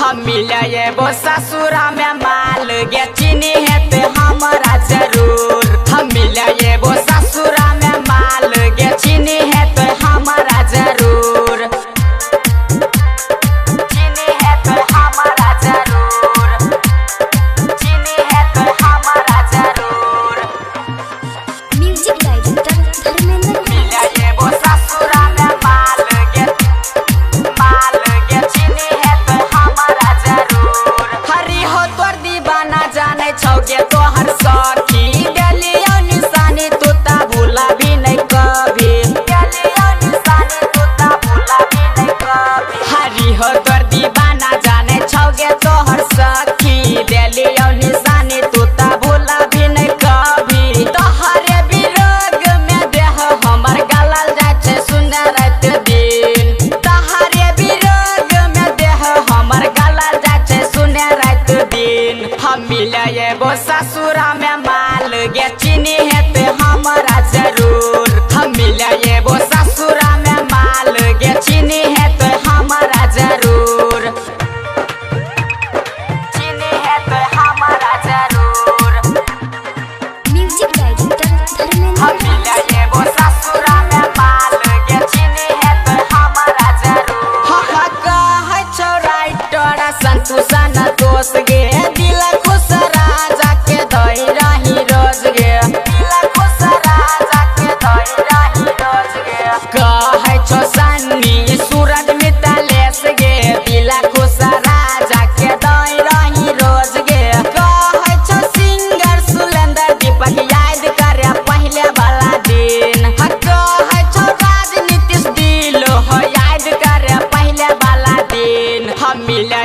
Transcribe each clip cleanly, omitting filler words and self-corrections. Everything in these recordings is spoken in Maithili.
हम मिले ससुरा में माल गे चीनी हेतै हमरा जरूर। हम मिले ससुरा में माल गे चीनी हेतै हमरा जरूर। चीनी हेतै हमरा जरूर। चीनी हेतै हमरा जरूर। Music director Dharmendra. मिले ससुरा में माल गे चीनी हेतै हमरा जरूर। हरी हो तोर दीवाना जाने छौ गे तोहर सखी। देलियौ निशानी तू ता भूला भी नहीं कभी। देलियौ निशानी तू ता भूला भी नहीं कभी। हरी हो तोर दीवाना जाने छौ गे तोहर सखी। देलियौ निशानी तू ता भूला भी नहीं कभी। तोहरे विरोग में देह हमर गलल जाइ छै सुन राति दिन। तोहरे विरोग में देह हमर गलल जाइ छै सुन राति दिन। हम मिले ससुरा में माल गे चीनी हेतै हमरा जरूर। हम मिले ससुरा में माल गे चीनी हेतै हमरा जरूर। चीनी हेतै हमरा जरूर। Music director Dharmendra. हम मिले ससुरा में माल गे चीनी हेतै हमरा जरूर। हा कहै छौ राइटर संतु सन दोष गे। दिल खुश राजा के धइ रही रोज गे। दिल खुश राजा के धइ रही रोज गे। कहै छौ सन्नी सूरज मितलेश गे। दिल खुश राजा के धइ रही रोज गे। कहै छौ सिंगर सुलेंद्र दीपक याद करे पहिले वाला दिन। हा कहै छौ राजनीतिश दिल हो याद करे पहिले वाला दिन। हम मिले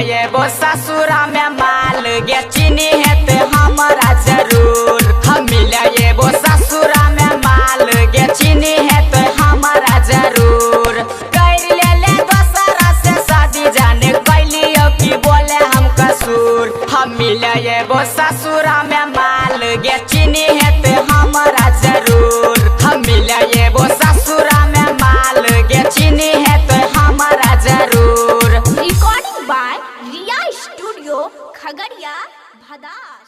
ससुरा में माल गे चीनी हेतै हमरा जरूर। हम मिले ससुरा में माल गे चीनी हेतै हमरा जरूर। कर लेले दोसरा से शादी जाने कैलियौ की बोले हम कसूर। हम मिले ससुरा में माल गे चीनी हेतै हमरा जरूर। हम मिले ससुरा में माल गे चीनी हेतै हमरा जरूर। Recording by Riya studio, Khagaria, Bhadas.